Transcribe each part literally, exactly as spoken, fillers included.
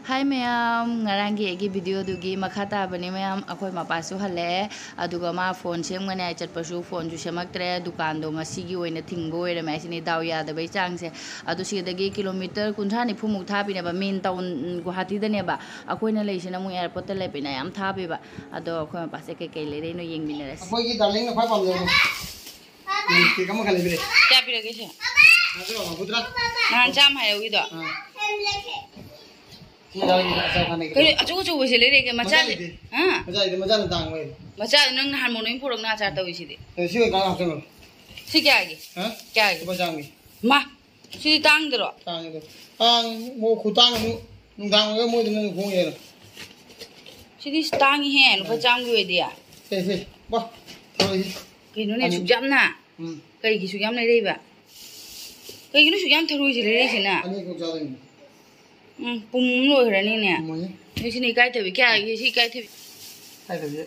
ꯍꯥꯏ ꯃꯌꯥꯝ, ꯉꯔꯥꯡꯒꯤ ꯑꯩꯒꯤ ꯚꯤꯗꯤꯑꯣꯗꯨꯒꯤ ꯃꯈꯥ ꯇꯥꯕꯅꯤ ꯃꯌꯥꯝ꯫ ꯑꯩꯈꯣꯏ ꯃꯄꯥꯁꯨ ꯍꯜꯂꯛꯑꯦ, ꯑꯗꯨꯒ ꯃꯥ ꯐꯣꯟ ꯁꯦꯝꯒꯅꯤ ꯍꯥꯏ ꯆꯠꯄꯁꯨ ꯐꯣꯟꯁꯨ ꯁꯦꯝꯃꯛꯇ꯭ꯔꯦ꯫ ꯗꯨꯀꯥꯟꯗꯣ ꯉꯁꯤꯒꯤ ꯑꯣꯏꯅ ꯊꯤꯡꯕ ꯑꯣꯏꯔꯝꯃꯦ ꯍꯥꯏꯁꯤꯅꯤ, ꯗꯥꯎ ꯌꯥꯗꯕꯩ ꯆꯥꯡꯁꯦ꯫ ꯑꯗꯨ ꯁꯤꯗꯒꯤ ꯀꯤꯂꯣꯃꯤꯇꯔ ꯀꯨꯟꯊ꯭ꯔꯥ ꯅꯤꯐꯨꯃꯨꯛ ꯊꯥꯞꯄꯤꯅꯦꯕ, ꯃꯦꯟ ꯇꯥꯎꯟ ꯒꯨꯍꯥꯇꯤꯗꯅꯦꯕ꯫ ꯑꯩꯈꯣꯏꯅ ꯂꯩꯁꯤꯅ ꯑꯃꯨꯛ ꯑꯦꯌꯥꯔꯄꯣꯔꯠꯇ ꯂꯩꯕꯅꯤꯅ ꯌꯥꯝ ꯊꯥꯞꯄꯦꯕ꯫ ꯑꯗꯣ ꯑꯩꯈꯣꯏ ꯃꯄꯥꯁꯦ ꯀꯩꯀꯩ ꯂꯩꯔꯛꯏꯅꯣ ꯌꯦꯡꯃꯤꯟꯅꯔꯁꯤ꯫ ꯑꯩꯈꯣꯏꯒꯤ ꯗꯥꯔꯂꯤꯡꯅ ꯈ꯭ꯋꯥꯏ ꯄꯥꯝꯖꯕ ꯀꯦꯛ ꯑꯃꯈꯛ ꯂꯩꯕꯤꯔꯦ꯫ ꯀꯌꯥ ꯄꯤꯔꯒꯦ ꯁꯦ? ꯅꯍꯥꯟ ꯆꯥꯝꯃ ꯍꯥꯏꯍꯧꯋꯤꯗꯣ꯫ ꯑꯥ꯫ ꯀꯩꯅꯣ ꯑꯆꯧ ꯑꯆꯧꯕꯁꯦ ꯂꯩꯔꯛꯑꯦ, ꯃꯆꯥ ꯃꯆꯥ ꯂꯩ-, ꯂꯩꯇꯦ꯫ ꯍꯥ? ꯃꯆꯥ ꯂꯩꯇꯦ, ꯃꯆꯥꯅ ꯇꯥꯡꯕ ꯍꯦꯜꯂꯦ꯫ ꯃꯆꯥ ꯅꯪ ꯅꯍꯥꯟ ꯃꯣꯔꯅꯤꯡ ꯄꯨꯔꯛꯅ ꯑꯆꯥꯔ ꯇꯧꯔꯤꯁꯤꯗꯤ꯫ ꯑꯦ, ꯁꯤ ꯑꯣꯏꯅ ꯀꯥꯡ ꯍꯥꯞꯆꯜꯂꯣ꯫ ꯁꯤ ꯀꯌꯥꯒꯤ? ꯍꯥ? ꯀꯌꯥꯒꯤ? ꯂꯨꯄꯥ ꯆꯥꯝꯃꯒꯤ꯫ ꯃꯥ, ꯁꯤꯗꯤ ꯇꯥꯡꯗꯔꯣ? ꯇꯥꯡꯉꯦ ꯑꯗꯣ꯫ ꯇꯥꯡ-, ꯃꯣ-, ꯈꯨꯇꯥꯡ ꯑꯃꯨꯛ ꯅꯨꯡꯗꯥꯡ ꯑꯣꯏꯔꯒ ꯃꯣꯏꯗ ꯅꯪ ꯍꯣꯡꯉꯦꯅ꯫ ꯁꯤꯗꯤ ꯇꯥꯡꯉꯤꯍꯦ, ꯂꯨꯄꯥ ꯆꯥꯝꯃꯒꯤ ꯑꯣꯏꯗꯤ꯫ ꯁꯦ, ꯁꯦ, ꯕꯥ, ꯊꯔꯣꯏꯁꯤ꯫ ꯀꯩꯅꯣꯅꯦ, ꯑꯅꯤ꯫ ꯁꯨꯛ ꯌꯥꯝꯅ? ꯎꯝ꯫ ꯀꯩꯒꯤ ꯁꯨꯛ ꯌꯥꯝ ꯂꯩꯔꯛꯏꯕ? ꯀꯩꯒꯤꯅꯣ ꯁꯨꯛ ꯌꯥꯝ ꯊꯔꯣꯏꯁꯦ ꯂꯩꯔꯛꯏꯁꯤꯅ? ꯑꯅꯤꯈꯛ ꯆꯥꯗꯣꯏꯅꯤ꯫ ꯎꯝ, ꯄꯨꯝ ꯑꯃ ꯂꯣꯏꯈ꯭ꯔꯅꯤꯅꯦ꯫ ꯄꯨꯝꯃꯣꯏꯍꯦ꯫ ꯅꯣꯏ ꯁꯤꯅ ꯏꯀꯥꯏꯊꯕꯤ ꯀꯌꯥꯒꯤ ꯁꯤ ꯏꯀꯥꯏꯊꯕꯤ? ꯏꯀꯥꯏꯊꯕꯤꯁꯦ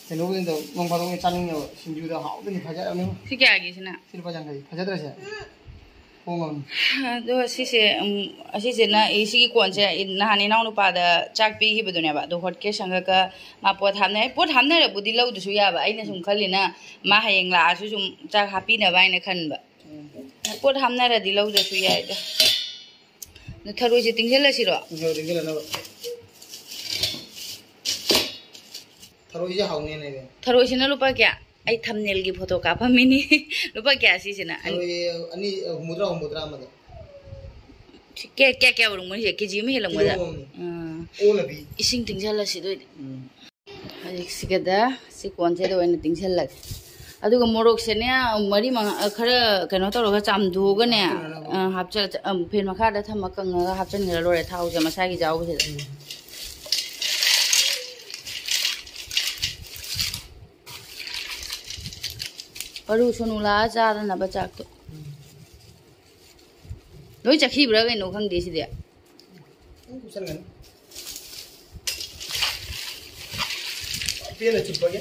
ꯀꯩꯅꯣꯒꯤꯗꯤ ꯅꯣꯡ ꯐꯥꯗꯣꯛ ꯆꯥꯅꯤꯡꯉꯦꯕ, ꯁꯤꯡꯖꯨꯗ ꯍꯥꯎꯗꯣꯏꯅꯤ, ꯐꯖꯔꯕꯅꯤ꯫ ꯁꯤ ꯀꯌꯥꯒꯤ ꯁꯤꯅ? ꯁꯤ ꯂꯨꯄꯥ ꯌꯥꯡꯈꯩ꯫ ꯐꯖꯗ꯭ꯔꯁꯦ? ꯍꯣꯡꯉꯕꯅꯤ꯫ ꯑꯗꯣ ꯁꯤꯁꯦ, ꯎꯝ, ꯑꯁꯤꯁꯤꯅ ꯑꯩ ꯁꯤꯒꯤ ꯀꯣꯟꯁꯦ ꯅꯍꯥꯟ ꯏꯅꯥꯎꯅꯨꯄꯥꯗ ꯆꯥꯛ ꯄꯤꯈꯤꯕꯗꯨꯅꯦꯕ꯫ ꯑꯗꯣ ꯍꯣꯠꯀꯦ ꯁꯪꯒꯛꯀ ꯃꯥ ꯄꯣꯠ ꯍꯥꯞꯅꯩ꯫ ꯄꯣꯠ ꯍꯥꯞꯅꯔꯕꯨꯗꯤ ꯂꯧꯗ꯭ꯔꯁꯨ ꯌꯥꯕ꯫ ꯑꯩꯅ ꯁꯨꯝ ꯈꯜꯂꯤꯅ ꯃꯥ ꯍꯌꯦꯡ ꯂꯥꯛꯑꯁꯨ ꯁꯨꯝ ꯆꯥꯛ ꯍꯥꯞꯄꯤꯅꯕ ꯍꯥꯏꯅ ꯈꯟꯕ꯫ ꯎꯝ꯫ ꯄꯣꯠ ꯍꯥꯞꯅꯔꯗꯤ ꯂꯧꯗ꯭ꯔꯁꯨ ꯌꯥꯏꯗ꯫ ꯑꯗꯣ ꯊꯔꯣꯏꯁꯦ ꯇꯤꯡꯁꯤꯜꯂꯁꯤꯔꯣ? ꯊꯔꯣꯏ ꯇꯤꯡꯁꯤꯜꯂꯅꯕ꯫ ꯊꯔꯣꯏꯁꯦ ꯍꯥꯎꯅꯦꯅ ꯑꯩꯗꯤ꯫ ꯊꯔꯣꯏꯁꯤꯅ ꯂꯨꯄꯥ ꯀꯌꯥ? ꯑꯩ ꯊꯝꯅꯦꯜꯒꯤ ꯐꯣꯇꯣ ꯀꯥꯞꯄꯝꯃꯤꯅꯤ꯫ ꯂꯨꯄꯥ ꯀꯌꯥ ꯁꯤꯁꯤꯅ? ꯑꯅꯤ꯫ ꯊꯔꯣꯏ ꯑꯅꯤ, ꯍꯨꯝꯐꯨꯇꯔꯥ, ꯍꯨꯝꯐꯨꯇꯔꯥ ꯑꯃꯗ꯫ ꯁꯤ ꯀꯌꯥ, ꯀꯌꯥ, ꯀꯌꯥ ꯑꯣꯏꯔꯝꯒꯅꯤ ꯁꯤꯁꯦ? ꯀꯦ ꯖꯤ ꯑꯃ ꯍꯦꯜꯂꯝꯒꯗ꯭ꯔꯥ? ꯀꯤꯂꯣ ꯑꯃꯅꯤ꯫ ꯑꯥ꯫ ꯑꯣꯜꯂꯕꯤ꯫ ꯏꯁꯤꯡ ꯇꯤꯡꯁꯤꯜꯂꯁꯤ ꯑꯗꯨ ꯑꯣꯏꯗꯤ꯫ ꯎꯝ꯫ ꯍꯧꯖꯤꯛꯁꯤꯒꯗ ꯁꯤ ꯀꯣꯟꯁꯤꯗ ꯑꯣꯏꯅ ꯇꯤꯡꯁꯤꯜꯂꯒꯦ꯫ ꯑꯗꯨꯒ ꯃꯣꯔꯣꯛꯁꯦꯅꯦ, ꯃꯔꯤ ꯃꯉꯥ, ꯑ, ꯈꯔ ꯀꯩꯅꯣ ꯇꯧꯔꯒ ꯆꯥꯝꯊꯣꯛꯑꯒꯅꯦ, ꯍꯥꯞꯆꯤꯜꯂꯒ꯫ ꯑ, ꯍꯥꯞꯆ-, ꯑ, ꯐꯦꯟ ꯃꯈꯥꯗ ꯊꯝꯃ ꯀꯪꯉꯒ ꯍꯥꯞꯆꯤꯟꯈ꯭ꯔ ꯂꯣꯏꯔꯦ ꯊꯥꯎꯁꯦ ꯃꯁꯥꯒꯤ ꯌꯥꯎꯕꯁꯤꯗ꯫ ꯎꯝ꯫ ꯃꯔꯨ ꯁꯨꯅꯨ ꯂꯥꯛꯑ ꯆꯥꯗꯅꯕ ꯆꯥꯛꯇꯣ꯫ ꯎꯝ꯫ ꯂꯣꯏ ꯆꯠꯈꯤꯕ꯭ꯔꯥ ꯀꯩꯅꯣ ꯈꯪꯗꯦ ꯁꯤꯗꯤ꯫ ꯑꯗꯨꯝ ꯀꯨꯞꯁꯟꯒꯅꯤ꯫ ꯄꯦꯟꯅ ꯆꯨꯞꯄꯒꯦ꯫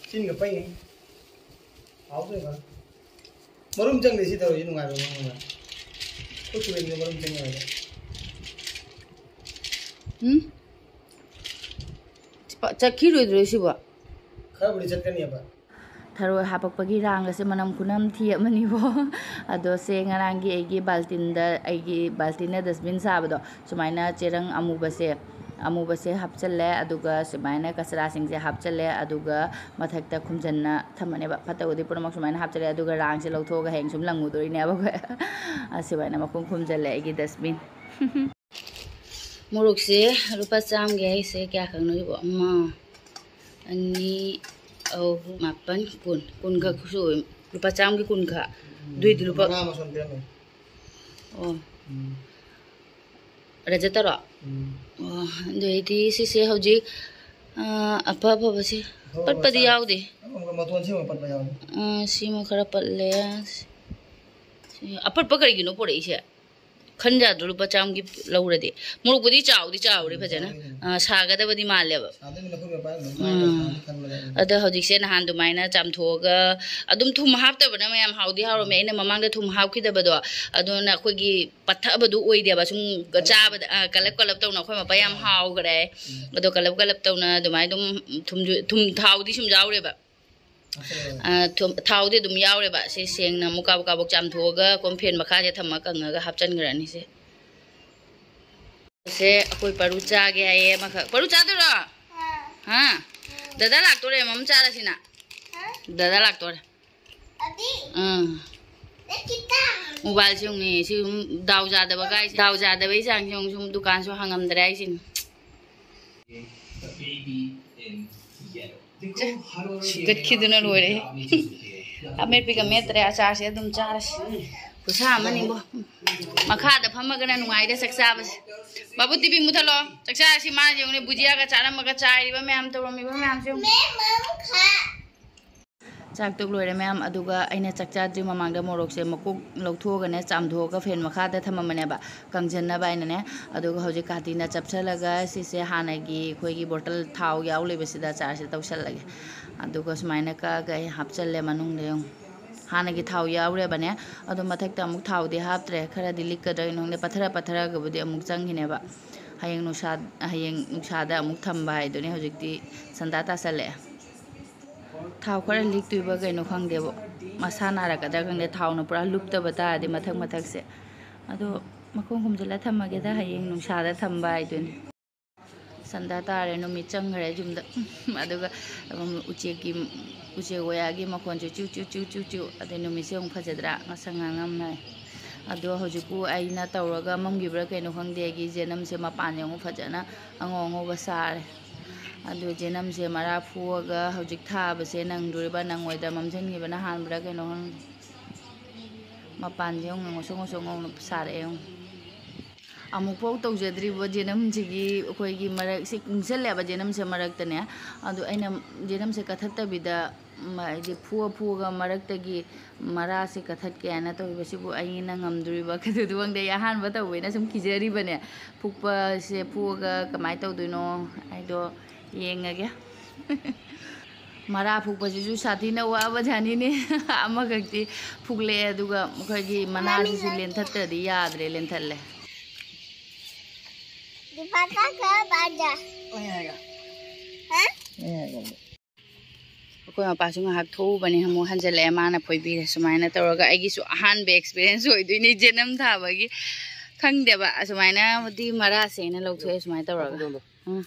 ꯆꯤꯟꯒ ꯄꯩꯉꯩ꯫ ꯍꯥꯎꯗꯣꯏꯕ꯫ ꯃꯔꯨꯝ ꯆꯪꯗꯦ ꯁꯤ ꯊꯔꯣꯏꯁꯤ ꯅꯨꯡꯉꯥꯏꯕ ꯑꯃ ꯈꯪꯕ꯭ꯔꯥ? ꯑꯩꯈꯣꯏ ꯇꯨꯔꯦꯟꯁꯤꯗ ꯃꯔꯨꯝ ꯆꯪꯉꯦ ꯍꯥꯏꯕ꯫ ꯎꯝ? ꯆꯠꯈꯤꯔꯣꯏꯗ꯭ꯔꯣ ꯁꯤꯕꯣ? ꯈꯔꯕꯨꯗꯤ ꯆꯠꯀꯅꯤꯕ꯫ ꯊꯔꯣꯏ ꯍꯥꯄꯛꯄꯒꯤ ꯔꯥꯡꯒꯁꯦ ꯃꯅꯝ ꯈꯨꯅꯝ ꯊꯤ ꯑꯃꯅꯤꯕꯣ꯫ ꯑꯗꯣ ꯁꯦ ꯉꯔꯥꯡꯒꯤ ꯑꯩꯒꯤ ꯕꯥꯜꯇꯤꯟꯗ, ꯑꯩꯒꯤ ꯕꯥꯜꯇꯤꯟꯅ dustbin ꯁꯥꯕꯗꯣ, ꯁꯨꯃꯥꯏꯅ ꯆꯦꯔꯪ ꯑꯃꯨꯕꯁꯦ, ꯑꯃꯨꯕꯁꯦ ꯍꯥꯞꯆꯜꯂꯦ, ꯑꯗꯨꯒ ꯁꯨꯃꯥꯏꯅ ꯀꯆꯔꯥꯁꯤꯡꯁꯦ ꯍꯥꯞꯆꯜꯂꯦ, ꯑꯗꯨꯒ ꯃꯊꯛꯇ ꯈꯨꯝꯖꯟꯅ ꯊꯝꯃꯅꯦꯕ꯫ ꯐꯠꯇꯕꯗꯤ ꯄꯨꯝꯅꯃꯛ ꯁꯨꯃꯥꯏꯅ ꯍꯥꯞꯆꯜꯂꯦ, ꯑꯗꯨꯒ ꯔꯥꯡꯁꯦ ꯂꯧꯊꯣꯛꯑꯒ ꯍꯌꯦꯡ ꯁꯨꯝ ꯂꯪꯉꯨꯗꯣꯏꯅꯦꯕ ꯑꯩꯈꯣꯏ꯫ ꯑꯁꯨꯃꯥꯏꯅ ꯃꯈꯨꯝ ꯈꯨꯝꯖꯜꯂꯦ ꯑꯩꯒꯤ dustbin꯫ ꯃꯣꯔꯣꯛꯁꯦ ꯂꯨꯄꯥ ꯆꯥꯝꯃꯒꯤ ꯍꯥꯏꯁꯦ ꯀꯌꯥ ꯈꯛꯅꯣ ꯁꯤꯕꯣ? ꯑꯃ, ꯑꯅꯤ, ꯑꯍꯨꯝ, ꯃꯥꯄꯟ, ꯀꯨꯟ꯫ ꯀꯨꯟ ꯈꯛ ꯁꯨ-, ꯂꯨꯄꯥ ꯆꯥꯝꯃꯒꯤ ꯀꯨꯟ ꯈꯛ꯫ ꯑꯗꯨꯏꯗꯤ ꯂꯨꯄꯥ, ꯃꯉꯥ ꯑꯃ ꯁꯣꯝ ꯄꯤꯔꯝꯃꯦ꯫ ꯑꯣ꯫ ꯎꯝ꯫ ꯔꯖꯇꯔꯣ? ꯎꯝ꯫ ꯑꯣ, ꯑꯗꯨ ꯑꯣꯏꯗꯤ ꯁꯤꯁꯦ ꯍꯧꯖꯤꯛ, ꯑ, ꯑꯐ ꯑꯐꯕꯁꯦ ꯑꯐꯕ ꯄꯠꯄꯗꯤ ꯃꯆꯥ꯫ ꯌꯥꯎꯗꯦ꯫ ꯑꯃ ꯃꯇꯣꯟ ꯁꯤꯃ ꯄꯠꯄ ꯌꯥꯎꯋꯦ꯫ ꯑ, ꯁꯤꯃ ꯈꯔ ꯄꯠꯂꯦ꯫ ꯁꯤ ꯑꯄꯠꯄ ꯀꯔꯤꯒꯤꯅꯣ ꯄꯣꯔꯛꯏꯁꯦ? ꯈꯟ ꯌꯥꯗ꯭ꯔꯣ ꯂꯨꯄꯥ ꯆꯥꯝꯃꯒꯤ ꯂꯧꯔꯗꯤ? ꯃꯣꯔꯣꯛꯄꯨꯗꯤ ꯆꯥꯎꯗꯤ ꯆꯥꯎꯔꯦ ꯎꯝ, ꯐꯖꯅ꯫ ꯆꯥꯎꯔꯦ꯫ ꯑ, ꯁꯥꯒꯗꯕꯗꯤ ꯃꯥꯜꯂꯦꯕ꯫ ꯁꯥꯗꯣꯏꯅꯤ, ꯅꯈꯣꯏ ꯃꯄꯥꯅ ꯑꯗꯨꯝ ꯎꯝ꯫ ꯁꯥꯅꯤ ꯈꯟꯕꯗ ꯑꯩꯅ꯫ ꯑꯗ ꯍꯧꯖꯤꯛꯁꯦ ꯅꯍꯥꯟ ꯑꯗꯨꯃꯥꯏꯅ ꯆꯥꯝꯊꯣꯛꯑꯒ ꯑꯗꯨꯝ ꯊꯨꯝ ꯍꯥꯞꯇꯕꯅ ꯃꯌꯥꯝ ꯍꯥꯎꯗꯤ ꯍꯥꯎꯔꯝꯃꯦ꯫ ꯑꯩꯅ ꯃꯃꯥꯡꯗ ꯊꯨꯝ ꯍꯥꯞꯈꯤꯗꯕꯗꯣ, ꯑꯗꯨꯅ ꯑꯩꯈꯣꯏꯒꯤ ꯄꯠꯊꯕꯗꯨ ꯑꯣꯏꯗꯦꯕ꯫ ꯁꯨꯝ ꯆꯥꯕꯗ, ꯑ, ꯀꯂꯞ ꯀꯂꯞ ꯇꯧꯅ ꯑꯩꯈꯣꯏ ꯃꯄꯥ ꯌꯥꯝ ꯍꯥꯎꯈ꯭ꯔꯦ꯫ ꯎꯝ꯫ ꯑꯗꯣ ꯀꯂꯞ ꯀꯂꯞ ꯇꯧꯅ ꯑꯗꯨꯃꯥꯏꯅ ꯑꯗꯨꯝ ꯊꯨꯝꯁꯨ, ꯊꯨꯝ, ꯊꯥꯎꯗꯤ ꯁꯨꯝ ꯌꯥꯎꯔꯦꯕ꯫ ꯑ, ꯊꯨꯝ, ꯊꯥꯎꯗꯤ ꯑꯗꯨꯝ ꯌꯥꯎꯔꯦꯕ꯫ ꯁꯤ ꯁꯦꯡꯅ ꯑꯃꯨꯛ ꯀꯥꯕꯛ ꯀꯥꯕꯛ ꯆꯥꯝꯊꯣꯛꯑꯒ ꯀꯣꯟ ꯐꯦꯟ ꯃꯈꯥꯁꯦ ꯊꯝꯃ ꯀꯪꯉꯒ ꯍꯥꯞꯆꯟꯈ꯭ꯔꯅꯤ ꯁꯦ꯫ ꯁꯦ ꯑꯩꯈꯣꯏ ꯄꯔꯨ ꯆꯥꯒꯦ ꯍꯥꯏꯌꯦ ꯑꯃꯈꯛ꯫ ꯄꯔꯨ ꯆꯥꯗꯣꯏꯔꯣ? ꯍꯥ? ꯗꯗꯥ ꯂꯥꯛꯇꯣꯔꯦ, ꯃꯝ ꯆꯥꯔꯁꯤꯅ꯫ ꯗꯗꯥ ꯂꯥꯛꯇꯣꯔꯦ꯫ ꯑꯥ꯫ ꯃꯣꯕꯥꯏꯜꯁꯦ ꯌꯦꯡꯉꯨꯅꯦ꯫ ꯁꯤ ꯁꯨꯝ ꯗꯥꯎ ꯌꯥꯗꯕ ꯀꯥꯏꯁꯦ꯫ ꯗꯥꯎ ꯌꯥꯗꯕꯩ ꯆꯥꯡꯁꯦ ꯌꯦꯡꯉꯨ꯫ ꯁꯨꯝ ꯗꯨꯀꯥꯟꯁꯨ ꯍꯥꯡꯉꯝꯗ꯭ꯔꯦ ꯍꯥꯏꯁꯤꯅꯤ꯫ ꯆꯦ, ꯁꯤꯒꯠꯈꯤꯗꯨꯅ ꯂꯣꯏꯔꯦ꯫ ꯑꯃꯦꯠꯄꯤꯒ ꯃꯦꯠꯇ꯭ꯔꯦ, ꯑꯆꯥꯔꯁꯦ ꯑꯗꯨꯝ ꯆꯥꯔꯁꯤ꯫ ꯈꯨꯠꯁꯥ ꯑꯃꯅꯤꯕꯣ꯫ ꯃꯈꯥꯗ ꯐꯝꯃꯒꯅ ꯅꯨꯡꯉꯥꯏꯔꯦ ꯆꯥꯛ ꯆꯥꯕꯁꯦ꯫ ꯕꯥꯕꯨ, ꯇꯤꯚꯤ ꯃꯨꯊꯠꯂꯣ꯫ ꯆꯥꯛ ꯆꯥꯔꯁꯤ꯫ ꯃꯥꯅ ꯌꯦꯡꯉꯨꯅꯦ, ꯕꯨꯖꯤꯌꯥꯒ ꯆꯥꯔꯝꯃꯒ ꯆꯥꯏꯔꯤꯕ ꯃꯌꯥꯝ, ꯇꯧꯔꯝꯃꯤꯕ ꯃꯌꯥꯝꯁꯦ ꯌꯦꯡꯉꯨ꯫ ꯆꯥꯛ ꯇꯣꯛ ꯂꯣꯏꯔꯦ ꯃꯌꯥꯝ꯫ ꯑꯗꯨꯒ ꯑꯩꯅ ꯆꯥꯛ ꯆꯥꯗ꯭ꯔꯤ ꯃꯃꯥꯡꯗ ꯃꯣꯔꯣꯛꯁꯦ ꯃꯀꯣꯛ ꯂꯧꯊꯣꯛꯑꯒꯅꯦ, ꯆꯥꯝꯊꯣꯛꯑꯒ ꯐꯦꯟ ꯃꯈꯥꯗ ꯊꯝꯃꯝꯕꯅꯦꯕ, ꯀꯪꯁꯤꯟꯅꯕ ꯍꯥꯏꯅꯅꯦ꯫ ꯑꯗꯨꯒ ꯍꯧꯖꯤꯛ ꯀꯥꯇꯤꯅ ꯆꯞꯁꯤꯜꯂꯒ ꯁꯤꯁꯦ ꯍꯥꯟꯅꯒꯤ ꯑꯩꯈꯣꯏꯒꯤ ꯕꯣꯇꯜ ꯊꯥꯎ ꯌꯥꯎ ꯂꯩꯕꯁꯤꯗ ꯑꯆꯥꯔꯁꯦ ꯇꯧꯁꯜꯂꯒꯦ꯫ ꯑꯗꯨꯒ ꯁꯨꯃꯥꯏꯅ ꯀꯛꯑꯒ ꯑꯩ ꯍꯥꯞꯆꯜꯂꯦ ꯃꯅꯨꯡꯗ ꯌꯦꯡꯉꯨ꯫ ꯍꯥꯟꯅꯒꯤ ꯊꯥꯎ ꯌꯥꯎꯔꯦꯕꯅꯦ꯫ ꯑꯗꯣ ꯃꯊꯛꯇ ꯑꯃꯨꯛ ꯊꯥꯎꯗꯤ ꯍꯥꯞꯇ꯭ꯔꯦ꯫ ꯈꯔꯗꯤ ꯂꯤꯛꯀꯗ꯭ꯔꯥ ꯀꯩꯅꯣ ꯈꯪꯗꯦ, ꯄꯠꯊꯔ ꯄꯠꯊꯔꯒꯕꯨꯗꯤ ꯑꯃꯨꯛ ꯆꯪꯈꯤꯅꯦꯕ꯫ ꯍꯌꯦꯡ ꯅꯨꯡꯁꯥ, ꯍꯌꯦꯡ ꯅꯨꯡꯁꯥꯗ ꯑꯃꯨꯛ ꯊꯝꯕ ꯍꯥꯏꯗꯨꯅꯤ꯫ ꯍꯧꯖꯤꯛꯇꯤ ꯁꯟꯗꯥ ꯇꯥꯁꯜꯂꯛꯑꯦ꯫ ꯊꯥꯎ ꯈꯔ ꯂꯤꯛꯇꯣꯏꯕ ꯀꯩꯅꯣ ꯈꯪꯗꯦꯕ, ꯃꯁꯥ ꯅꯥꯔꯛꯀꯗ꯭ꯔꯥ ꯈꯪꯗꯦ, ꯊꯥꯎꯅ ꯄꯨꯔꯥ ꯂꯨꯞꯇꯕ ꯇꯥꯔꯗꯤ ꯃꯊꯛ ꯃꯊꯛꯁꯦ꯫ ꯑꯗꯣ ꯃꯈꯣꯡ ꯈꯨꯝꯖꯤꯜꯂ ꯊꯝꯃꯒꯦꯗ, ꯍꯌꯦꯡ ꯅꯨꯡꯁꯥꯗ ꯊꯝꯕ ꯍꯥꯏꯗꯨꯅꯤ꯫ ꯁꯟꯗꯥ ꯇꯥꯔꯦ, ꯅꯨꯃꯤꯠ ꯆꯪꯈ꯭ꯔꯦ ꯌꯨꯝꯗ꯫ ꯑꯗꯨꯒ ꯎꯆꯦꯛꯀꯤ, ꯎꯆꯦꯛ ꯋꯥꯌꯥꯒꯤ ꯃꯈꯣꯟꯁꯨ ꯆꯨ ꯆꯨ ꯆꯨ ꯆꯨ ꯆꯨ꯫ ꯑꯗꯩ ꯅꯨꯃꯤꯠꯁꯦ ꯑꯃꯨꯛ ꯐꯖꯗ꯭ꯔꯥ, ꯉꯁꯪ ꯉꯥꯡꯉꯝꯃꯦ꯫ ꯑꯗꯣ ꯍꯧꯖꯤꯛꯄꯨ ꯑꯩꯅ ꯇꯧꯔꯒ ꯃꯝꯈꯤꯕ꯭ꯔꯥ ꯀꯩꯅꯣ ꯈꯪꯗꯦ, ꯑꯩꯒꯤ ꯖꯦꯅꯝꯁꯦ ꯃꯄꯥꯟꯁꯦ ꯑꯃꯨꯛ ꯐꯖꯅ ꯑꯉꯧ ꯑꯉꯧꯕ ꯁꯥꯔꯦ꯫ ꯑꯗꯨ ꯖꯦꯅꯝꯁꯦ ꯃꯔꯥ ꯐꯨꯑꯒ ꯍꯧꯖꯤꯛ ꯊꯥꯕꯁꯦ ꯅꯪꯗꯣꯔꯤꯕ ꯅꯪꯉꯣꯏꯗ, ꯃꯝꯁꯤꯟꯈꯤꯕꯅ ꯍꯥꯟꯕ꯭ꯔꯥ ꯀꯩꯅꯣ ꯈꯪꯗꯦ꯫ ꯃꯄꯥꯟꯁꯦ ꯌꯦꯡꯉꯨ, ꯉꯧꯁꯣꯛ ꯉꯧꯁꯣꯛ ꯉꯧꯅ ꯁꯥꯔꯛꯑꯦ ꯌꯦꯡꯉꯨ꯫ ꯑꯃꯨꯛꯐꯥꯎ ꯇꯧꯖꯗ꯭ꯔꯤꯕ ꯖꯦꯅꯝꯁꯤꯒꯤ ꯑꯩꯈꯣꯏꯒꯤ ꯃꯔꯛꯁꯦ ꯀꯨꯡꯁꯜꯂꯦꯕ ꯖꯦꯅꯝꯁꯦ ꯃꯔꯛꯇꯅꯦ꯫ ꯑꯗꯣ ꯑꯩꯅ ꯖꯦꯅꯝꯁꯦ ꯀꯠꯊꯠꯇꯕꯤꯗ, ꯃ-, ꯍꯥꯏꯗꯤ ꯐꯨꯑ ꯐꯨꯑꯒ ꯃꯔꯛꯇꯒꯤ ꯃꯔꯥꯁꯦ ꯀꯠꯊꯠꯀꯦ ꯍꯥꯏꯅ ꯇꯧꯔꯤꯕꯁꯤꯕꯨ ꯑꯩꯅ ꯉꯝꯗꯣꯔꯤꯕ ꯀꯩꯗꯧꯗꯣ ꯈꯪꯗꯦ꯫ ꯑꯩ ꯑꯍꯥꯟꯕ ꯇꯧꯕꯅꯤꯅ ꯁꯨꯝ ꯀꯤꯖꯔꯤꯕꯅꯦ꯫ ꯐꯨꯛꯄꯁꯦ ꯐꯨꯛꯑꯒ ꯀꯃꯥꯏꯅ ꯇꯧꯗꯣꯏꯅꯣ ꯍꯥꯏꯗꯣ ꯌꯦꯡꯉꯒꯦ꯫ ꯃꯔꯥ ꯐꯨꯛꯄꯁꯤꯁꯨ ꯁꯥꯊꯤꯅ ꯋꯥꯕ ꯖꯥꯠꯅꯤꯅꯦ꯫ ꯑꯃꯈꯛꯇꯤ ꯐꯨꯛꯂꯛꯑꯦ, ꯑꯗꯨꯒ ꯑꯩꯈꯣꯏꯒꯤ ꯃꯅꯥꯁꯤꯁꯨ ꯂꯦꯟꯊꯠꯇ꯭ꯔꯗꯤ ꯌꯥꯗ꯭ꯔꯦ, ꯂꯦꯟꯊꯠꯂꯦ꯫ ꯍꯥ? ꯑꯩꯈꯣꯏ ꯃꯄꯥꯁꯨ ꯉꯥꯏꯍꯥꯛ ꯊꯣꯛꯎꯕꯅꯦ, ꯑꯃꯨꯛ ꯍꯟꯖꯜꯂꯛꯑꯦ, ꯃꯥꯅ ꯐꯣꯏꯕꯤꯔꯦ꯫ ꯁꯨꯃꯥꯏꯅ ꯇꯧꯔꯒ ꯑꯩꯒꯤꯁꯨ ꯑꯍꯥꯟꯕ experience ꯑꯣꯏꯗꯣꯏꯅꯤ ꯖꯦꯅꯝ ꯊꯥꯕꯒꯤ꯫ ꯈꯪꯗꯦꯕ, ꯑꯁꯨꯃꯥꯏꯅꯕꯨꯗꯤ ꯃꯔꯥꯁꯦ ꯑꯩꯅ ꯂꯧꯊꯣꯛꯑꯦ ꯁꯨꯃꯥꯏꯅ ꯇꯧꯔꯒ꯫ ꯎꯝ꯫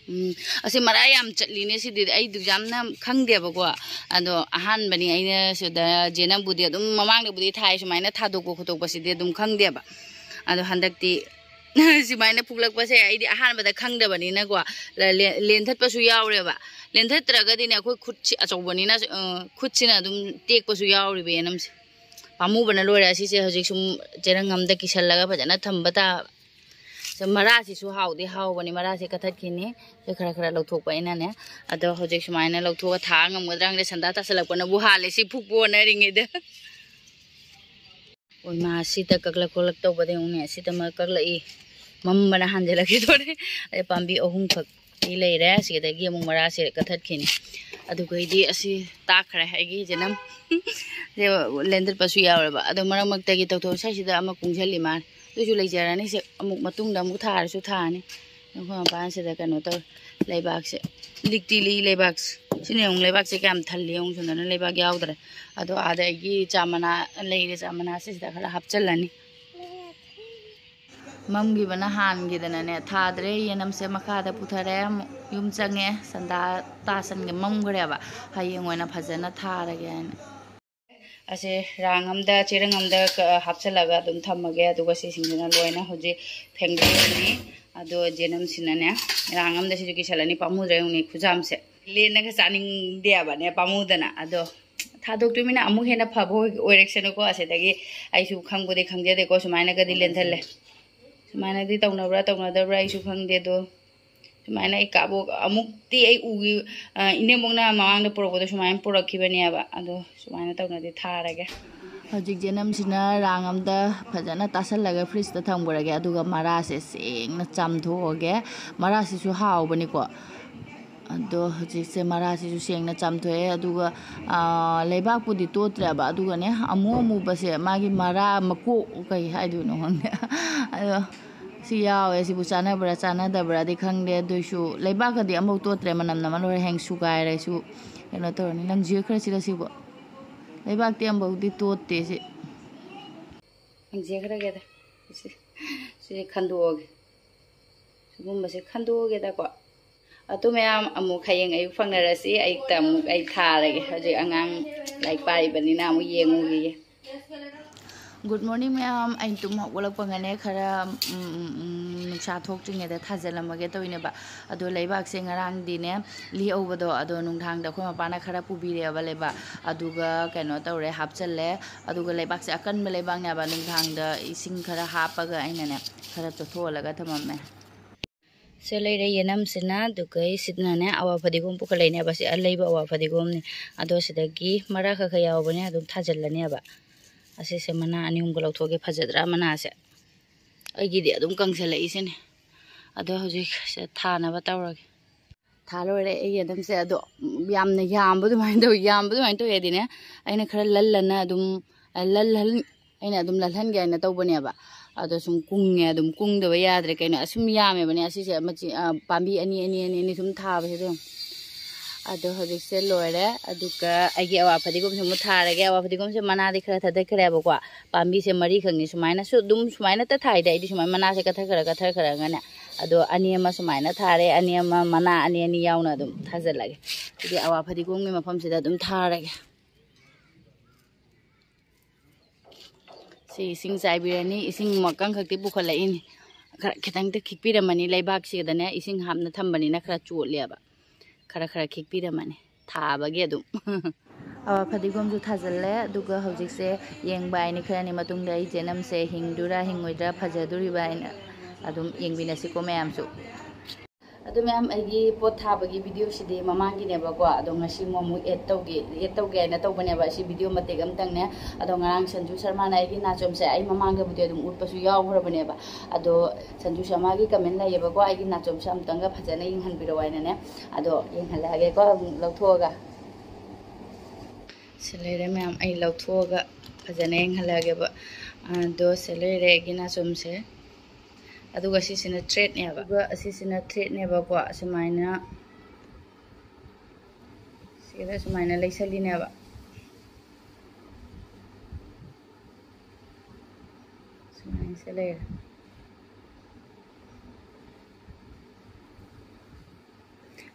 ꯎꯝ, ꯑꯁꯤ ꯃꯔꯥ ꯌꯥꯝ ꯆꯠꯂꯤꯅꯦ ꯁꯤꯗꯤ, ꯑꯩ ꯌꯥꯝꯅ ꯈꯪꯗꯦꯕꯀꯣ꯫ ꯑꯗꯣ ꯑꯍꯥꯟꯕꯅꯤ ꯑꯩꯅ ꯁꯤꯗ ꯖꯦꯅꯝꯕꯨꯗꯤ ꯑꯗꯨꯝ ꯃꯃꯥꯡꯗꯕꯨꯗꯤ ꯊꯥꯏ, ꯁꯨꯃꯥꯏꯅ ꯊꯥꯗꯣꯛꯄ ꯈꯣꯠꯇꯣꯛꯄꯁꯤꯗꯤ ꯑꯗꯨꯝ ꯈꯪꯗꯦꯕ꯫ ꯑꯗꯣ ꯍꯟꯗꯛꯇꯤ ꯁꯨꯃꯥꯏꯅ ꯐꯨꯛꯂꯛꯄꯁꯦ ꯑꯩꯗꯤ ꯑꯍꯥꯟꯕꯗ ꯈꯪꯗꯕꯅꯤꯅꯀꯣ, ꯂ-, ꯂꯦ-, ꯂꯦꯟꯊꯠꯄꯁꯨ ꯌꯥꯎꯔꯦꯕ꯫ ꯂꯦꯟꯊꯠꯇ꯭ꯔꯒꯗꯤꯅꯦ ꯑꯩꯈꯣꯏ ꯈꯨꯠꯁꯤ ꯑꯆꯧꯕꯅꯤꯅ, ꯑ, ꯈꯨꯠꯁꯤꯅ ꯑꯗꯨꯝ ꯇꯦꯛꯄꯁꯨ ꯌꯥꯎꯔꯤꯕ ꯖꯦꯅꯝꯁꯦ꯫ ꯄꯥꯝꯃꯨꯕꯅ ꯂꯣꯏꯔꯦ꯫ ꯑꯁꯤꯁꯦ ꯍꯧꯖꯤꯛ ꯁꯨꯝ ꯆꯦꯔꯪ ꯑꯝꯗ ꯀꯤꯁꯜꯂꯒ ꯐꯖꯅ ꯊꯝꯕ ꯇꯥꯕ꯫ ꯁꯤ ꯃꯔꯥꯁꯤꯁꯨ ꯍꯥꯎꯗꯤ ꯍꯥꯎꯕꯅꯤ, ꯃꯔꯥꯁꯤ ꯀꯛꯊꯠꯈꯤꯅꯤ꯫ ꯁꯤ ꯈꯔ ꯈꯔ ꯂꯧꯊꯣꯛꯄ ꯑꯩꯅꯅꯦ꯫ ꯑꯗꯣ ꯍꯧꯖꯤꯛ ꯁꯨꯃꯥꯏꯅ ꯂꯧꯊꯣꯛꯑ ꯊꯥ ꯉꯝꯒꯗ꯭ꯔꯥ ꯈꯪꯗꯦ, ꯁꯟꯗꯥ ꯇꯥꯁꯜꯂꯛꯄꯅꯕꯨ ꯍꯥꯜꯂꯦ ꯁꯤ ꯐꯨꯛꯄ ꯍꯣꯠꯅꯔꯤꯉꯩꯗ꯫ ꯑꯣꯏ ꯃꯥ, ꯁꯤꯗ ꯀꯛꯂꯛ ꯈꯣꯠꯂꯛ ꯇꯧꯕꯗ ꯌꯦꯡꯉꯨꯅꯦ, ꯁꯤꯗ ꯑꯃ ꯀꯛꯂꯛꯏ, ꯃꯝꯕꯅ ꯍꯥꯟꯖꯜꯂꯛꯈꯤꯗꯣꯔꯦ꯫ ꯑꯗꯩ ꯄꯥꯝꯕꯤ ꯑꯍꯨꯝꯈꯛ ꯇꯤ ꯂꯩꯔꯦ꯫ ꯁꯤꯗꯒꯤ ꯑꯃꯨꯛ ꯃꯔꯥꯁꯦ ꯀꯛꯊꯠꯈꯤꯅꯤ꯫ ꯑꯗꯨꯒꯩꯗꯤ ꯑꯁꯤ ꯇꯥꯛꯈ꯭ꯔꯦ ꯑꯩꯒꯤ ꯖꯦꯅꯝ꯫ ꯁꯦ ꯂꯦꯟꯗꯠꯄꯁꯨ ꯌꯥꯎꯔꯦꯕ꯫ ꯑꯗꯣ ꯃꯔꯛ ꯃꯔꯛꯇꯒꯤ ꯇꯧꯊꯣꯛ ꯁ꯭ꯋꯥꯏꯁꯤꯗ ꯑꯃ ꯀꯨꯡꯁꯜꯂꯤ ꯃꯥꯜꯂꯦ꯫ ꯑꯗꯨꯏꯁꯨ ꯂꯩꯖꯔꯅꯤ꯫ ꯁꯦ ꯑꯃꯨꯛ ꯃꯇꯨꯡꯗ ꯑꯃꯨꯛ ꯊꯥꯔꯁꯨ ꯊꯥꯔꯅꯤ꯫ ꯑꯩꯈꯣꯏ ꯃꯄꯥꯟꯁꯤꯗ ꯀꯩꯅꯣ ꯇꯧꯔꯦ, ꯂꯩꯕꯥꯛꯁꯦ ꯂꯤꯛꯇꯤ ꯂꯤꯛꯏ꯫ ꯂꯩꯕꯥꯛꯁꯦ ꯁꯤꯅ ꯌꯦꯡꯉꯨ, ꯂꯩꯕꯥꯛꯁꯦ ꯀꯌꯥꯝ ꯊꯜꯂꯤ ꯌꯦꯡꯉꯨ꯫ ꯁꯣꯝꯗꯅ ꯂꯩꯕꯥꯛ ꯌꯥꯎꯗ꯭ꯔꯦ꯫ ꯑꯗꯣ ꯑꯥꯗ ꯑꯩꯒꯤ ꯆꯥ ꯃꯅꯥ ꯂꯩꯔꯦ, ꯆꯥ ꯃꯅꯥꯁꯦ ꯁꯤꯗ ꯈꯔ ꯍꯥꯞꯆꯤꯜꯂꯅꯤ꯫ ꯃꯝꯈꯤꯕꯅ ꯍꯥꯟꯈꯤꯗꯅꯅꯦ ꯊꯥꯗ꯭ꯔꯦ꯫ ꯌꯦꯅꯝꯁꯦ ꯃꯈꯥꯗ ꯄꯨꯊꯔꯦ, ꯑꯃꯨꯛ ꯌꯨꯝ ꯆꯪꯉꯦ꯫ ꯁꯟꯗꯥ ꯇꯥꯁꯟꯒꯦ, ꯃꯝꯈ꯭ꯔꯦꯕ꯫ ꯍꯌꯦꯡ ꯑꯣꯏꯅ ꯐꯖꯅ ꯊꯥꯔꯒꯦ ꯍꯥꯏꯅ꯫ ꯑꯁꯦ ꯔꯥꯡ ꯑꯝꯗ, ꯆꯦꯔꯪ ꯑꯝꯗ ꯀ-, ꯍꯥꯞꯆꯤꯜꯂꯒ ꯑꯗꯨꯝ ꯊꯝꯃꯒꯦ꯫ ꯑꯗꯨꯒ ꯁꯤꯁꯤꯡꯁꯤꯅ ꯂꯣꯏꯅ ꯍꯧꯖꯤꯛ ꯐꯦꯡꯗꯣꯛꯑꯅꯤ꯫ ꯑꯗꯣ ꯖꯦꯅꯝꯁꯤꯅꯅꯦ, ꯔꯥꯡ ꯑꯝꯗ ꯁꯤꯁꯨ ꯀꯤꯁꯜꯂꯅꯤ꯫ ꯄꯥꯝꯃꯨꯗ꯭ꯔꯥ ꯌꯦꯡꯉꯨꯅꯦ ꯈꯨꯖꯥꯝꯁꯦ꯫ ꯂꯦꯟꯅꯒ ꯆꯥꯅꯤꯡꯗꯦꯕꯅꯦ, ꯄꯥꯝꯃꯨꯗꯅ꯫ ꯑꯗꯣ ꯊꯥꯗꯣꯛꯇꯣꯏꯃꯤꯅ ꯑꯃꯨꯛ ꯍꯦꯟꯅ ꯐꯕ ꯑꯣꯏ-, ꯑꯣꯏꯔꯛꯁꯅꯨꯀꯣ꯫ ꯑꯁꯤꯗꯒꯤ ꯑꯩꯁꯨ ꯈꯪꯕꯨꯗꯤ ꯈꯪꯖꯗꯦꯀꯣ, ꯁꯨꯃꯥꯏꯅꯒꯗꯤ ꯂꯦꯟꯊꯜꯂꯦ꯫ ꯁꯨꯃꯥꯏꯅꯗꯤ ꯇꯧꯅꯕ꯭ꯔꯥ ꯇꯧꯅꯗꯕ꯭ꯔꯥ ꯑꯩꯁꯨ ꯈꯪꯗꯦ꯫ ꯑꯗꯣ ꯁꯨꯃꯥꯏꯅ ꯑꯩ ꯀꯥꯕꯣꯛ ꯑꯃꯨꯛꯇꯤ ꯑꯩ ꯎꯒꯤ-, ꯑ, ꯏꯅꯦꯝꯕꯣꯛꯅ ꯃꯃꯥꯡꯗ ꯄꯨꯔꯛꯄꯗꯣ ꯁꯨꯃꯥꯏꯅ ꯄꯨꯔꯛꯈꯤꯕꯅꯦꯕ꯫ ꯑꯗꯣ ꯁꯨꯃꯥꯏꯅ ꯇꯧꯅꯗꯤ ꯊꯥꯔꯒꯦ꯫ ꯍꯧꯖꯤꯛ ꯖꯦꯅꯝꯁꯤꯅ ꯔꯥꯡ ꯑꯝꯗ ꯐꯖꯅ ꯇꯥꯁꯜꯂꯒ ꯐ꯭ꯔꯤꯖꯇ ꯊꯝꯈ꯭ꯔꯒꯦ꯫ ꯑꯗꯨꯒ ꯃꯔꯥꯁꯦ ꯁꯦꯡꯅ ꯆꯥꯝꯊꯣꯛꯑꯒꯦ꯫ ꯃꯔꯥꯁꯤꯁꯨ ꯍꯥꯎꯕꯅꯤꯀꯣ꯫ ꯑꯗꯣ ꯍꯧꯖꯤꯛꯁꯦ ꯃꯔꯥꯁꯤꯁꯨ ꯁꯦꯡꯅ ꯆꯥꯝꯊꯣꯛꯑꯦ꯫ ꯑꯗꯨꯒ, ꯑ, ꯂꯩꯕꯥꯛꯄꯨꯗꯤ ꯇꯣꯠꯇ꯭ꯔꯦꯕ꯫ ꯑꯗꯨꯒꯅꯦ ꯑꯃꯨ ꯑꯃꯨꯕꯁꯦ, ꯃꯥꯒꯤ ꯃꯔꯥ ꯃꯀꯣꯛ ꯀꯩ ꯍꯥꯏꯗꯣꯏꯅꯣ ꯈꯪꯗꯦ꯫ ꯑꯗꯣ ꯁꯤ ꯌꯥꯎꯋꯦ꯫ ꯁꯤꯕꯨ ꯆꯥꯅꯕ꯭ꯔꯥ ꯆꯥꯅꯗꯕ꯭ꯔꯥꯗꯤ ꯈꯪꯗꯦ꯫ ꯑꯗꯨꯏꯁꯨ ꯂꯩꯕꯥꯛꯀꯗꯤ ꯑꯃꯐꯥꯎ ꯇꯣꯠꯇ꯭ꯔꯦ꯫ ꯃꯅꯝꯅ ꯃꯔꯣꯜ ꯍꯦꯡ ꯁꯨꯒꯥꯏꯔꯦ꯫ ꯁꯨ ꯀꯩꯅꯣ ꯇꯧꯔꯅꯤ꯫ ꯂꯪꯖꯦ ꯈꯔ ꯁꯤꯗ ꯁꯤꯕꯨ꯫ ꯂꯩꯕꯥꯛꯇꯤ ꯑꯃꯐꯥꯎꯗꯤ ꯇꯣꯠꯇꯦ ꯁꯤ꯫ ꯂꯪꯖꯦ ꯈꯔꯒꯦꯗ꯫ ꯁꯤ, ꯁꯤ ꯈꯟꯗꯣꯛꯑꯒꯦ꯫ ꯁꯤꯒꯨꯝꯕꯁꯦ ꯈꯟꯗꯣꯛꯑꯒꯦꯗꯀꯣ꯫ ꯑꯗꯨ ꯃꯌꯥꯝ ꯑꯃꯨꯛ ꯍꯌꯦꯡ ꯑꯌꯨꯛ ꯐꯪꯅꯔꯁꯤ꯫ ꯑꯌꯨꯛꯇ ꯑꯃꯨꯛ ꯑꯩ ꯊꯥꯔꯒꯦ꯫ ꯍꯧꯖꯤꯛ ꯑꯉꯥꯡ ꯂꯥꯏꯔꯤꯛ ꯄꯥꯔꯤꯕꯅꯤꯅ ꯑꯃꯨꯛ ꯌꯦꯡꯉꯨꯈꯤꯒꯦ꯫ Good morning ꯃꯌꯥꯝ꯫ ꯑꯩꯅ ꯇꯨꯝ ꯍꯧꯒꯠꯂꯛꯄꯒꯅꯦ ꯈꯔ, ꯎꯝ, ꯎꯝ, ꯎꯝ, ꯅꯨꯡꯁꯥ ꯊꯣꯛꯇ꯭ꯔꯤꯉꯩꯗ ꯊꯥꯖꯤꯜꯂꯝꯃꯒꯦ ꯇꯧꯔꯤꯅꯦꯕ꯫ ꯑꯗꯣ ꯂꯩꯕꯥꯛꯁꯦ ꯉꯔꯥꯡꯗꯤꯅꯦ ꯂꯤꯍꯧꯕꯗꯣ, ꯑꯗꯣ ꯅꯨꯡꯗꯥꯡꯗ ꯑꯩꯈꯣꯏ ꯃꯄꯥꯅ ꯈꯔ ꯄꯨꯕꯤꯔꯛꯑꯦꯕ ꯂꯩꯕꯥꯛ꯫ ꯑꯗꯨꯒ ꯀꯩꯅꯣ ꯇꯧꯔꯦ, ꯍꯥꯞꯆꯜꯂꯦ꯫ ꯑꯗꯨꯒ ꯂꯩꯕꯥꯛꯁꯦ ꯑꯀꯟꯕ ꯂꯩꯕꯥꯛꯅꯦꯕ꯫ ꯅꯨꯡꯗꯥꯡꯗ ꯏꯁꯤꯡ ꯈꯔ ꯍꯥꯞꯄꯒ ꯑꯩꯅꯅꯦ ꯈꯔ ꯆꯣꯠꯊꯣꯛꯍꯜꯂꯒ ꯊꯝꯃꯝꯃꯦ꯫ ꯁꯦ ꯂꯩꯔꯦ ꯌꯦꯅꯝꯁꯤꯅ, ꯑꯗꯨꯒ ꯁꯤꯗꯅꯅꯦ ꯑꯋꯥ ꯐꯗꯤꯒꯣꯝ ꯄꯨꯈꯠꯂꯛꯏꯅꯦꯕ꯫ ꯁꯤ ꯑꯂꯩꯕ ꯑꯋꯥ ꯐꯗꯤꯒꯣꯝꯅꯤ꯫ ꯑꯗꯣ ꯁꯤꯗꯒꯤ ꯃꯔꯥ ꯈꯔ ꯈꯔ ꯌꯥꯎꯕꯅꯦ, ꯑꯗꯨꯝ ꯊꯥꯖꯤꯜꯂꯅꯦꯕ꯫ ꯑꯁꯤꯁꯦ ꯃꯅꯥ ꯑꯅꯤ ꯑꯍꯨꯝꯒ ꯂꯧꯊꯣꯛꯑꯒꯦ꯫ ꯐꯖꯗ꯭ꯔꯥ ꯃꯅꯥꯁꯦ? ꯑꯩꯒꯤꯗꯤ ꯑꯗꯨꯝ ꯀꯪꯁꯤꯜꯂꯛꯏꯁꯤꯅꯦ꯫ ꯑꯗꯣ ꯍꯧꯖꯤꯛ ꯁꯤꯗ ꯊꯥꯅꯕ ꯇꯧꯔꯒꯦ꯫ ꯊꯥ ꯂꯣꯏꯔꯦ ꯑꯩ ꯌꯦꯅꯝꯁꯦ꯫ ꯑꯗꯣ ꯌꯥꯝꯅ ꯌꯥꯝꯕ ꯑꯗꯨꯃꯥꯏꯅ ꯇꯧꯋꯤ꯫ ꯌꯥꯝꯕ ꯑꯗꯨꯃꯥꯏꯅ ꯇꯧꯋꯤ ꯍꯥꯏꯗꯤꯅꯦ, ꯑꯩꯅ ꯈꯔ ꯂꯜꯂꯅ ꯑꯗꯨꯝ, ꯂꯜꯍꯟ-, ꯑꯩꯅ ꯑꯗꯨꯝ ꯂꯜꯍꯟꯒꯦ ꯍꯥꯏꯅ ꯇꯧꯕꯅꯦꯕ꯫ ꯑꯗꯣ ꯁꯨꯝ ꯀꯨꯡꯉꯦ, ꯑꯗꯨꯝ ꯀꯨꯡꯗꯕ ꯌꯥꯗ꯭ꯔꯦ꯫ ꯀꯩꯅꯣ ꯑꯁꯨꯝ ꯌꯥꯝꯃꯦꯕꯅꯦ ꯑꯁꯤꯁꯦ, ꯃꯆꯤ-, ꯑ, ꯄꯥꯝꯕꯤ ꯑꯅꯤ, ꯑꯅꯤ, ꯑꯅꯤ, ꯑꯅꯤ ꯁꯨꯝ ꯊꯥꯕꯁꯦ ꯑꯗꯨꯝ꯫ ꯑꯗꯣ ꯍꯧꯖꯤꯛꯁꯦ ꯂꯣꯏꯔꯦ꯫ ꯑꯗꯨꯒ ꯑꯩꯒꯤ ꯑꯋꯥ ꯐꯗꯤꯒꯣꯝꯁꯦ ꯑꯃꯨꯛ ꯊꯥꯔꯒꯦ꯫ ꯑꯋꯥ ꯐꯗꯤꯒꯣꯝꯁꯦ ꯃꯅꯥꯗꯤ ꯈꯔ ꯊꯥꯗꯠꯈ꯭ꯔꯦꯕꯀꯣ꯫ ꯄꯥꯝꯕꯤꯁꯦ ꯃꯔꯤꯈꯛꯅꯤ꯫ ꯁꯨꯃꯥꯏꯅꯁꯨ ꯑꯗꯨꯝ, ꯁꯨꯃꯥꯏꯅ ꯇ ꯊꯥꯏꯗ ꯑꯩꯗꯤ ꯁꯨꯃꯥꯏꯅ ꯃꯅꯥꯁꯦ ꯀꯠꯊꯈ꯭ꯔ ꯀꯠꯊꯈ꯭ꯔꯒꯅꯦ꯫ ꯑꯗꯣ ꯑꯅꯤ ꯑꯃ ꯁꯨꯃꯥꯏꯅ ꯊꯥꯔꯦ, ꯑꯅꯤ ꯑꯃ ꯃꯅꯥ ꯑꯅꯤ ꯑꯅꯤ ꯌꯥꯎꯅ ꯑꯗꯨꯝ ꯊꯥꯖꯤꯜꯂꯒꯦ꯫ ꯑꯗꯨꯗꯤ ꯑꯋꯥ ꯐꯗꯤꯒꯣꯝꯒꯤ ꯃꯐꯝꯁꯤꯗ ꯑꯗꯨꯝ ꯊꯥꯔꯒꯦ꯫ ꯁꯤ ꯏꯁꯤꯡ ꯆꯥꯏꯕꯤꯔꯅꯤ꯫ ꯏꯁꯤꯡ ꯃꯀꯪ ꯈꯛꯇꯤ ꯄꯨꯈꯠꯂꯛꯏꯅꯤ꯫ ꯈꯔ ꯈꯤꯇꯪꯗꯤ ꯈꯤꯛꯄꯤꯔꯝꯃꯅꯤ, ꯂꯩꯕꯥꯛꯁꯤꯗꯅꯦ ꯏꯁꯤꯡ ꯍꯥꯞꯅ ꯊꯝꯕꯅꯤꯅ ꯈꯔ ꯆꯣꯠꯂꯦꯕ꯫ ꯈꯔ ꯈꯔ ꯈꯤꯛꯄꯤꯔꯝꯃꯅꯤ ꯊꯥꯕꯒꯤ ꯑꯗꯨꯝ꯫ ꯑꯋꯥ ꯐꯗꯤꯒꯣꯝꯁꯨ ꯊꯥꯖꯤꯜꯂꯦ꯫ ꯑꯗꯨꯒ ꯍꯧꯖꯤꯛꯁꯦ ꯌꯦꯡꯕ ꯍꯥꯏꯅꯤ, ꯈꯔꯅꯤ ꯃꯇꯨꯡꯗ ꯑꯩ ꯆꯦꯅꯝꯁꯦ ꯍꯤꯡꯗꯣꯏꯔꯥ ꯍꯤꯡꯉꯣꯏꯗ꯭ꯔꯥ ꯐꯖꯗꯣꯔꯤꯕ ꯍꯥꯏꯅ ꯑꯗꯨꯝ ꯌꯦꯡꯃꯤꯟꯅꯁꯤꯀꯣ ꯃꯌꯥꯝꯁꯨ꯫ ꯑꯗꯨ ꯃꯌꯥꯝ, ꯑꯩꯒꯤ ꯄꯣꯠ ꯊꯥꯕꯒꯤ ꯚꯤꯗꯤꯑꯣꯁꯤꯗꯤ ꯃꯃꯥꯡꯒꯤꯅꯦꯕꯀꯣ꯫ ꯑꯗꯣ ꯉꯁꯤ ꯑꯃꯨꯛ ꯑꯦꯗ ꯇꯧꯒꯦ, ꯑꯦꯗ ꯇꯧꯒꯦ ꯍꯥꯏꯅ ꯇꯧꯕꯅꯦꯕ꯫ ꯑꯁꯤ ꯚꯤꯗꯤꯑꯣ ꯃꯇꯦꯛ ꯑꯃꯇꯪꯅꯦ꯫ ꯑꯗꯣ ꯉꯔꯥꯡ ꯁꯟꯖꯨ ꯁꯔꯃꯥꯅ ꯑꯩꯒꯤ ꯅꯥꯆꯣꯝꯁꯦ ꯑꯩ ꯃꯃꯥꯡꯗꯕꯨꯗꯤ ꯑꯗꯨꯝ ꯎꯠꯄꯁꯨ ꯌꯥꯎꯈ꯭ꯔꯕꯅꯦꯕ꯫ ꯑꯗꯣ ꯁꯟꯖꯨ ꯁꯔꯃꯥꯒꯤ ꯀꯃꯦꯟ ꯂꯩꯌꯦꯕꯀꯣ, "ꯑꯩꯒꯤ ꯅꯥꯆꯣꯝꯁꯦ ꯑꯃꯨꯛꯇꯪꯒ ꯐꯖꯅ ꯌꯦꯡꯍꯟꯕꯤꯔꯛꯑꯣ" ꯍꯥꯏꯅꯅꯦ꯫ ꯑꯗꯣ ꯌꯦꯡꯍꯜꯂꯛꯑꯒꯦꯀꯣ ꯑꯃꯨꯛ ꯂꯧꯊꯣꯛꯑꯒ꯫ ꯁꯤ ꯂꯩꯔꯦ ꯃꯌꯥꯝ, ꯑꯩ ꯂꯧꯊꯣꯛꯑꯒ ꯐꯖꯅ ꯌꯦꯡꯍꯜꯂꯛꯑꯒꯦꯕ꯫ ꯑꯗꯣ ꯁꯤ ꯂꯩꯔꯦ ꯑꯩꯒꯤ ꯅꯥꯆꯣꯝꯁꯦ꯫ ꯑꯗꯨꯒ ꯁꯤꯁꯤꯅ ꯊ꯭ꯔꯦꯠꯅꯦꯕ꯫ ꯑꯗꯨꯒ ꯑꯁꯤꯁꯤꯅ ꯊ꯭ꯔꯦꯠꯅꯦꯕꯀꯣ꯫ ꯑꯁꯨꯃꯥꯏꯅ ꯁꯤꯗ ꯁꯨꯃꯥꯏꯅ ꯂꯩꯁꯜꯂꯤꯅꯦꯕ꯫ ꯁꯨꯃꯥꯏꯅ ꯁꯤ ꯂꯩꯔꯦ꯫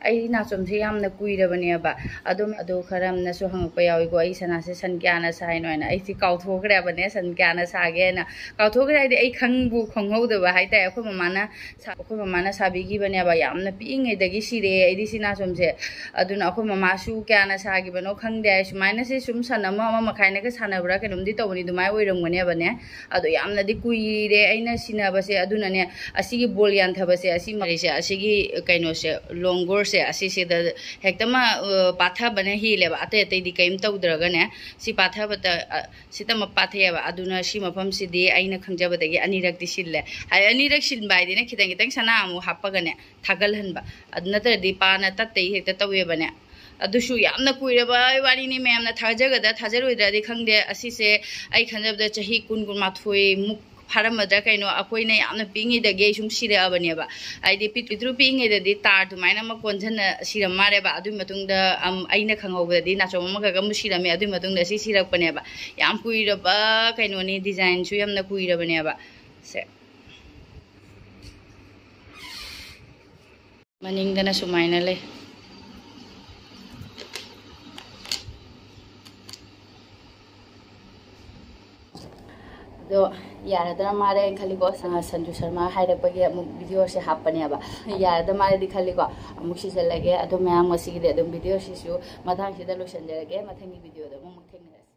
ꯑꯩ ꯅꯥꯆꯣꯝꯁꯦ ꯌꯥꯝꯅ ꯀꯨꯏꯔꯕꯅꯦꯕ꯫ ꯑꯗꯨꯝ, ꯑꯗꯣ ꯈꯔ ꯑꯃꯅꯁꯨ ꯍꯪꯉꯛꯄ ꯌꯥꯎꯏꯀꯣ, "ꯑꯩ ꯁꯅꯥꯁꯦ ꯁꯟ ꯀꯌꯥꯅ ꯁꯥꯏꯅꯣ?" ꯍꯥꯏꯅ꯫ ꯑꯩꯁꯦ ꯀꯥꯎꯊꯣꯛꯈ꯭ꯔꯦꯕꯅꯦ, ꯁꯟ ꯀꯌꯥꯅ ꯁꯥꯒꯦ ꯍꯥꯏꯅ꯫ ꯀꯥꯎꯊꯣꯛꯈ꯭ꯔꯦ ꯍꯥꯏꯗꯤ ꯑꯩ ꯈꯪꯕꯨ ꯈꯪꯍꯧꯗꯕ ꯍꯥꯏꯇꯥꯔꯦ꯫ ꯑꯩꯈꯣꯏ ꯃꯃꯥꯅ ꯁꯥ-, ꯑꯩꯈꯣꯏ ꯃꯃꯥꯅ ꯁꯥꯕꯤꯈꯤꯕꯅꯦꯕ꯫ ꯌꯥꯝꯅ ꯄꯤꯛꯏꯉꯩꯗꯒꯤ ꯁꯤꯔꯛꯑꯦ ꯑꯩꯗꯤ ꯁꯤ ꯅꯥꯆꯣꯝꯁꯦ꯫ ꯑꯗꯨꯅ ꯑꯩꯈꯣꯏ ꯃꯃꯥꯁꯨ ꯀꯌꯥꯅ ꯁꯥꯈꯤꯕꯅꯣ ꯈꯪꯗꯦ ꯍꯥꯏ꯫ ꯁꯨꯃꯥꯏꯅ ꯁꯤ ꯁꯨꯝ ꯁꯟ ꯑꯃ, ꯑꯃ ꯃꯈꯥꯏꯅꯒ ꯁꯥꯟꯅꯕ꯭ꯔꯥ ꯀꯩꯅꯣꯝꯗꯤ ꯇꯧꯕꯅꯤ, ꯑꯗꯨꯃꯥꯏꯅ ꯑꯣꯏꯔꯝꯒꯅꯦꯕꯅꯦ꯫ ꯑꯗꯣ ꯌꯥꯝꯅꯗꯤ ꯀꯨꯏꯔꯦ ꯑꯩꯅ ꯁꯤꯟꯅꯕꯁꯦ꯫ ꯑꯗꯨꯅꯅꯦ, ꯑꯁꯤꯒꯤ ꯕꯣꯜ ꯌꯥꯟꯊꯕꯁꯦ, ꯑꯁꯤ ꯃꯔꯤꯁꯦ, ꯑꯁꯤꯒꯤ ꯀꯩꯅꯣꯁꯦ, ꯂꯣꯡꯒꯣꯔꯁꯦ, ꯑꯁꯤꯁꯤꯗ ꯍꯦꯛꯇꯃꯛ, ꯑ, ꯄꯥꯊꯕꯅ ꯍꯦꯜꯂꯦꯕ꯫ ꯑꯇꯩ ꯑꯇꯩꯗꯤ ꯀꯔꯤꯝ ꯇꯧꯗ꯭ꯔꯒꯅꯦ, ꯁꯤ ꯄꯥꯊꯕꯗ, ꯑ, ꯁꯤꯇꯃꯛ ꯄꯥꯊꯩꯑꯕ꯫ ꯑꯗꯨꯅ ꯁꯤ ꯃꯐꯝꯁꯤꯗꯤ ꯑꯩꯅ ꯈꯪꯖꯕꯗꯒꯤ ꯑꯅꯤꯔꯛꯇꯤ ꯁꯤꯜꯂꯦ꯫ ꯍꯥꯏ, ꯑꯅꯤꯔꯛ ꯁꯤꯟꯕ ꯍꯥꯏꯗꯤꯅꯦ, ꯈꯤꯇꯪ ꯈꯤꯇꯪ ꯁꯅꯥ ꯑꯃꯨꯛ ꯍꯥꯞꯄꯒꯅꯦ, ꯊꯥꯒꯠꯍꯟꯕ꯫ ꯑꯗꯨ ꯅꯠꯇ꯭ꯔꯗꯤ ꯄꯥꯅ ꯇꯠꯇꯩ ꯍꯦꯛꯇ ꯇꯧꯋꯦꯕꯅꯦ꯫ ꯑꯗꯨꯁꯨ ꯌꯥꯝꯅ ꯀꯨꯏꯔꯕ ꯋꯥꯔꯤꯅꯤ, ꯃꯌꯥꯝꯅ ꯊꯥꯖꯒꯗ꯭ꯔꯥ ꯊꯥꯖꯔꯣꯏꯗ꯭ꯔꯗꯤ ꯈꯪꯗꯦ꯫ ꯑꯁꯤꯁꯦ ꯑꯩ ꯈꯟꯖꯕꯗ ꯆꯍꯤ ꯀꯨꯟ, ꯀꯨꯟꯃꯥꯊꯣꯏ ꯃꯨꯛ ꯐꯥꯔꯝꯃꯗ꯭ꯔꯥ ꯀꯩꯅꯣ, ꯑꯩꯈꯣꯏꯅ ꯌꯥꯝꯅ ꯄꯤꯛꯏꯉꯩꯗꯒꯤ ꯑꯩ ꯁꯨꯝ ꯁꯤꯔꯛꯑꯕꯅꯦꯕ꯫ ꯍꯥꯏꯗꯤ ꯄꯤꯛ-, ꯄꯤꯛꯇ꯭ꯔꯨ ꯄꯤꯛꯏꯉꯩꯗꯗꯤ ꯇꯥꯔ ꯑꯗꯨꯃꯥꯏꯅ ꯑꯃ ꯀꯣꯟꯁꯤꯟꯅ ꯁꯤꯔꯝ ꯃꯥꯜꯂꯦꯕ꯫ ꯑꯗꯨꯒꯤ ꯃꯇꯨꯡꯗ ꯑꯝ, ꯑꯩꯅ ꯈꯪꯍꯧꯕꯗꯗꯤ ꯅꯥꯆꯣꯝ ꯑꯃꯈꯛ ꯑꯃꯨꯛ ꯁꯤꯔꯝꯃꯦ꯫ ꯑꯗꯨꯒꯤ ꯃꯇꯨꯡꯗ ꯁꯤ ꯁꯤꯔꯛꯄꯅꯦꯕ꯫ ꯌꯥꯝ ꯀꯨꯏꯔꯕ ꯀꯩꯅꯣꯅꯤ, ꯗꯤꯖꯥꯏꯟꯁꯨ ꯌꯥꯝꯅ ꯀꯨꯏꯔꯕꯅꯦꯕ꯫ ꯁꯦ꯫ ꯃꯅꯤꯡꯗꯅ ꯁꯨꯃꯥꯏꯅ ꯂꯩ꯫ ꯑꯗꯣ ꯌꯥꯔꯗ꯭ꯔꯥ ꯃꯥꯜꯂꯦ ꯈꯜꯂꯤꯀꯣ꯫ ꯁ-, ꯁꯟꯖꯨ ꯁꯔꯃ ꯍꯥꯏꯔꯛꯄꯒꯤ ꯑꯃꯨꯛ ꯚꯤꯗꯤꯑꯣꯁꯦ ꯍꯥꯞꯄꯅꯦꯕ꯫ ꯌꯥꯔꯗ꯭ꯔꯥ ꯃꯥꯜꯂꯦꯗꯤ ꯈꯜꯂꯤꯀꯣ꯫ ꯑꯃꯨꯛ ꯁꯤꯖꯜꯂꯒꯦ꯫ ꯑꯗꯣ ꯃꯌꯥꯝ, ꯉꯁꯤꯒꯤꯗꯤ ꯑꯗꯨꯝ ꯚꯤꯗꯤꯑꯣꯁꯤꯁꯨ ꯃꯇꯥꯡꯁꯤꯗ ꯂꯣꯏꯁꯤꯟꯖꯔꯒꯦ꯫ ꯃꯊꯪꯒꯤ ꯚꯤꯗꯤꯑꯣꯗ ꯑꯃꯨꯛ ꯊꯦꯡꯅꯔꯁꯤ꯫